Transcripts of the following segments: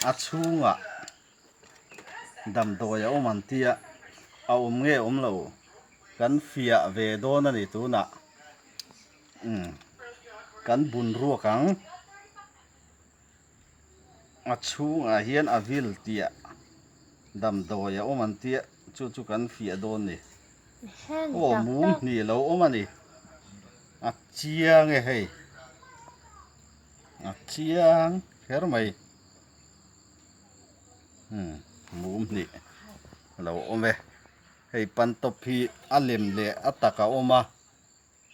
A chhungah damdawi a awm an tia a awm nge awm lo kan fiah ve dawn a ni tunah umm kan bun ruak ang a chhungah hian a vil tih damdawi a awm an tia chu chu kan fiah dawn a ni aw mum hnih lo awm a ni a chiang e hei. A chiang kher mai umm mum hnih a lo awm e hei pan tawp hi a lem leh a tak a awm a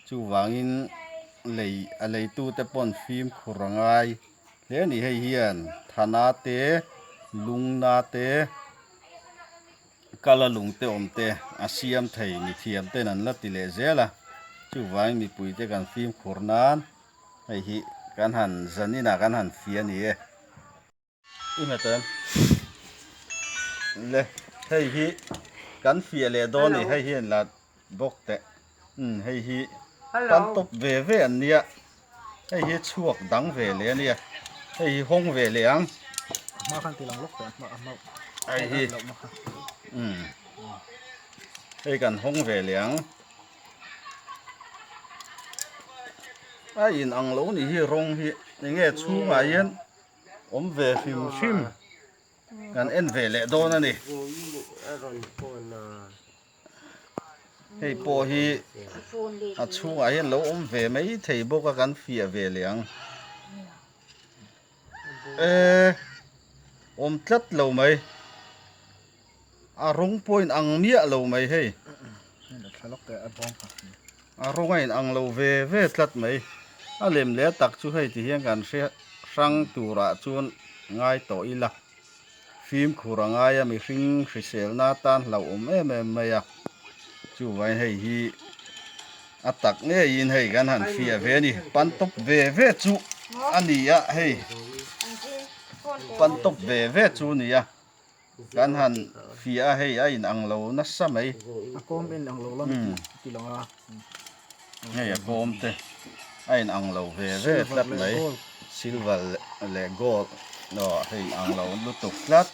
chuvangin lei a leitute pawn fimkhur a ngai hle a ni hei hian thana te lungna te kala lung te awm te a siam thei mithiam ten an la ti leh zel a chuvangin mipuite kan fimkhur nan. Hei hi kan han zanin ah kan han fi a ni e. I hmet em? Le hei hi kan fiah leh dawn a ni hei hian la bawk teh. Umm hei hi pan tawp ve ve an nia. Hei hi chhuak dang ve leh a nia. Hei hi hawng ve leh ang. Hei hi umm hei kan hawng ve leh ang. A in ang lo nih hi rawng hi enge chhungah hian awm ve hrim hrim kan en ve leh dawn a ni hei pawh hi a chhungah hian lo awm ve mai thei bawk a kan fiah ve leh ang e awm tlat lo mai. A rawng pawh in ang miah lo mai hei. A rawng a in ang lo ve ve tlat mai. A lem leh tak chu hei ti hian kan hre hrang turah chuan ngai tawh ila. Fimkhur a ngai a mihring hriselna atan hlauhawm em em mai a. Chuvangin hei hi a tak ngeiin hei kan han fiah ve a ni. Pan tawp ve ve chu a ni a hei. Pan tawp ve ve chu a ni a. Kan han fiah a hei a in ang lo nasa mai. A kawm in ang lo lam ti lang a. Hei a kawm te a in ang lo ve ve tlat mai. Silver leh gold aw hei ang lo lutuk tlat.